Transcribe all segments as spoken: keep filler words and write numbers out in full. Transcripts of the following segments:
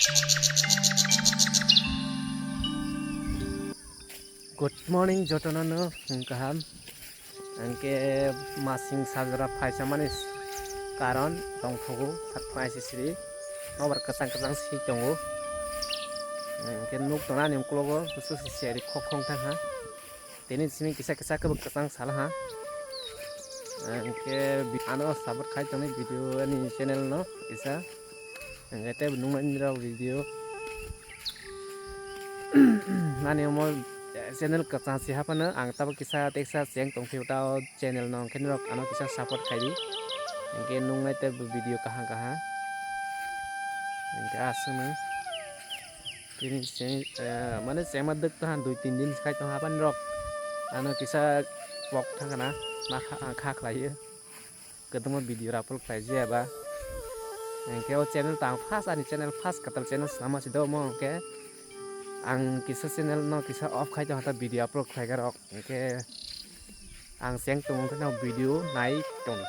Good morning jotono no, kaham. Angke masing sajra phaisa mani karon tongthogo, sak phai sisiri. Nobar kwchang kwchang si tongo. Angke nuk tona ni uklogo, busu sisiri khok khong thang ha. Tini simi kisa kisa kebo kwchang sala ha. Angke bi-, ano support khai tongni video ani channel no kisa. Angke tei nung nani rok video. Nani omo channel kwchang si haphano ang tabo kisa teksa cheng tong phio ta o channel no, angke norok ano kisa support khai di. Angke nung nai tei video kaham kaham. Angke aswk no. Tini cheng, eh, mane chengma dwk tong ha, dui tin din khai tong ha bani rok. Ano kisa walk thang kana, ma kha, kha khlai o. Kwdwma video upload khlai jaya ba. Hingke o channel tang first, ani channel first kwtal channel swnama si do omo hingke ang kisa channel no kisa off khai tong ha ta video upload khlai ga rok. Hingke ang cheng tongo khe no video nai tong.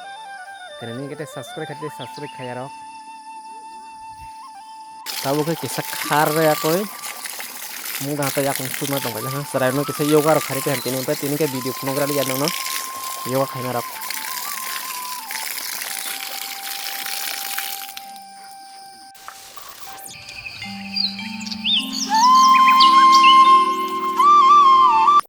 Kene ni kete subscribe khai subscribe khai rok. Tabo khe kisa khar ya koi. Mung da ta yakung suma tong kha. Chwrai no kisa yoga rok khai khe tini, tini khe video phunuk rali ya no. Yoga khai na rok.